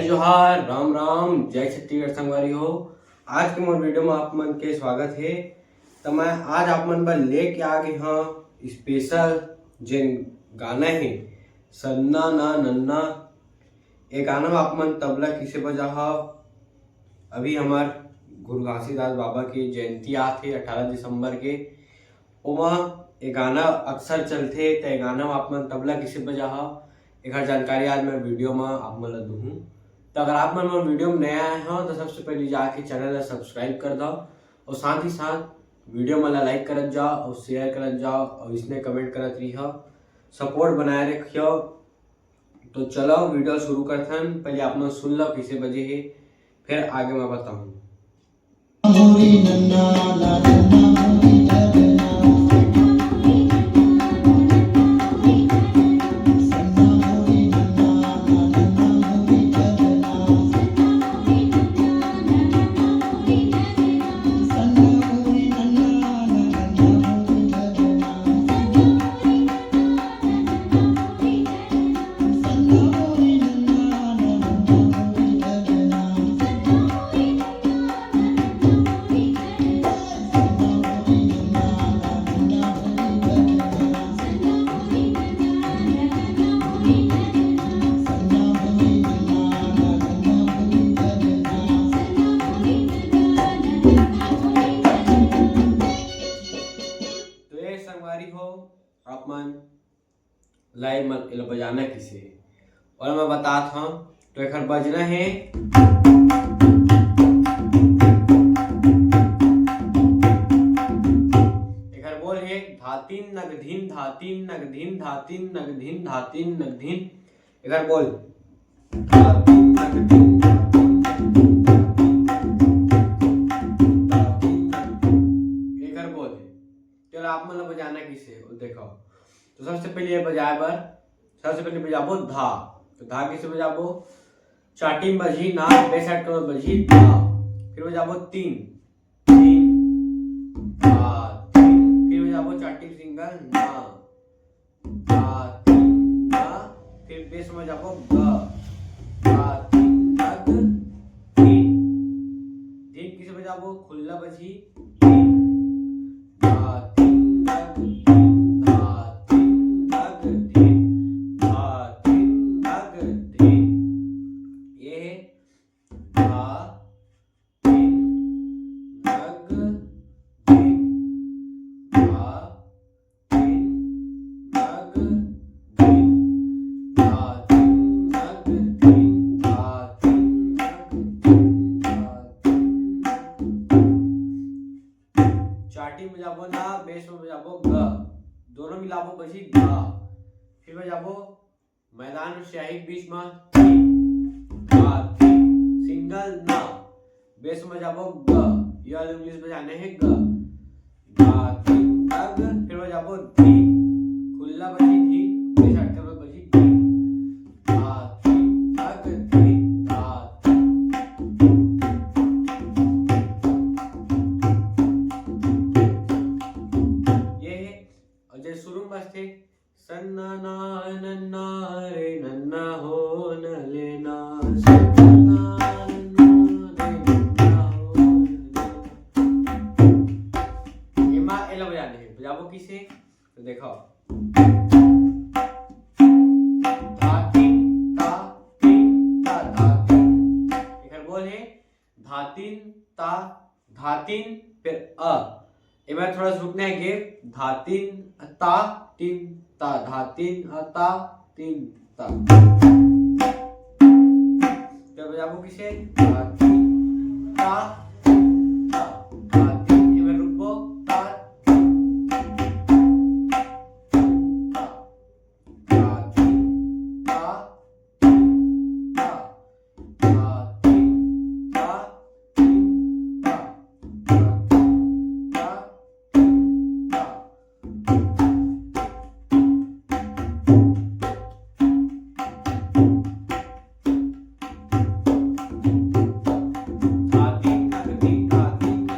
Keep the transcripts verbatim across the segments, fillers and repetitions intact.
जोहार, राम राम, जय छत्तीसगढ़ संगवारी हो। आज के मोर वीडियो में आप मन के स्वागत हे। त मैं आज आप मन बर लेके आ गे हंव स्पेशल जेन गाना हे सन्ना ना नन्ना। ये गाना में आप मन तबला कइसे बजाहव। अभी हमर गुरु घासीदास बाबा के जयंती आत हे अठारह दिसंबर के, ओमा ये गाना अक्सर चलथे, त ये गाना में आप मन तबला कइसे बजाहव, एकर जानकारी आज मैं वीडियो में आप मन ल दूहूं। त अगर आप मन मोर वीडियो में नया आए हव, त सबसे पहले जाके चैनल ला सब्सक्राइब कर दव और साथ ही साथ वीडियो मन ला लाइक करत जाव और शेयर करत जाव और इसने कमेंट करत रहिहव, सपोर्ट बनाए रखिहव। तो चलो वीडियो शुरू करथन। पहले आप मन सुन लो कइसे बजे हे, फिर आगे मैं बताहूं। तो ये संगवारी हो, आप मन ला एला बजाना कइसे हे, और मैं बतात हंव। तो एकर बजना हे, एकर बोल हे धातिन नगधिन, धातिन नगधिन, धातिन नगधिन, धातिन नगधिन। एकर बोल धातिन नगधिन, धातिन नगधिन, धातिन नगधिन। एकर बोल हे। चलो आप मन ला बजाना कइसे हे, वो देखो। तो सबसे पहले ये बजाए बर, सबसे पहले बजाबो धा। तो धा कइसे बजाबो? चाटी में बजही ना, बेस साइड कमर बजही धा। फिर बजाबो तीन, तीन, धा, तीन। फिर बजाबो चाटी में सिंगल ना, धा, तीन, ना। फिर बेस में जाबो ग, धा, तीन, नग, धीन। धीन कइसे बजाबो? खुल्ला बजही, धीन, धा, तीन, नग, धीन, धा, तीन, नग, धीन, धा, तीन, नग, धीन। ये हे धा, तीन, नग, धीन, धा, तीन, नग, धीन, धा, तीन, नग, धीन, धा, तीन, नग, धीन, धा, तीन, नग, धीन। चाटी में जाबो ना, बेस में जाबो ग, दोनों मिलाबो बजही धा। फिर बजाबो मैदान अउ स्याही के बीच म धी, धा, धी, सिंगल ना, बेस म जाबो ग, ये वाला उंगली से बजाना हे ग, धा, धी, धा, ग, फिर बजाबो धी, खुल्ला बजही धी, बेस अटकल में बजही धी, धा, धी, धा, ग, धी, धा, धी। ये हे, अउ जे शुरू में बजथे, सन्ना ना नन्ना रे नन्ना हो न लेना, सन्ना ना नन्ना रे नन्ना हो न लेना। एमा एला बजाना हे, बजाबो कइसे? तो देखो, धा तीन ता तीन ता धा तीन। एकर बोल हे धातिन ता धातिन फिर अ। एमा थोड़ा सा रुकना हे गे, धातिन ता तिन ता, धातिन अ ता तिन ता। तो बजाबो कइसे? धातिन ता तिन ता, धातिन, एमा रुकबो ता तिन ता, धातिन ता तिन ता।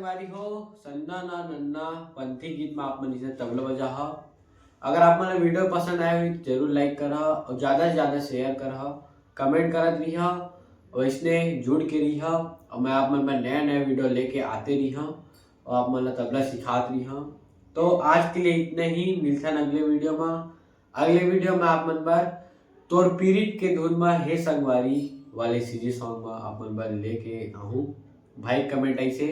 रही हो सन्ना ना नन्ना पंथी गीत में आप मन इसे तबला बजा हा। अगर आप मन वीडियो पसंद आए हुई तो जरूर लाइक करा और ज्यादा से ज्यादा शेयर करा, कमेंट करत रही हा और इसने जुड़ के रही हा। और मैं आप मन में नया नया वीडियो लेके आते रही हा और आप मन ला तबला सिखात रही हा। तो आज के लिए इतना ही, मिलता है अगले वीडियो में। अगले वीडियो में आप मन बर तोर पीरित के धुन में हे संगवारी वाले सीजी सॉन्ग में आप मन बर लेके आहूँ भाई कमेंट ऐसे।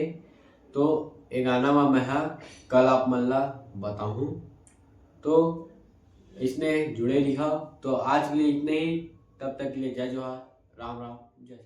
तो ये गाना में मैं हा कल आप मन ला बताहूँ। तो इसने जुड़े रहा। तो आज के लिए इतने ही, तब तक के लिए जय जोहार, राम राम, जय।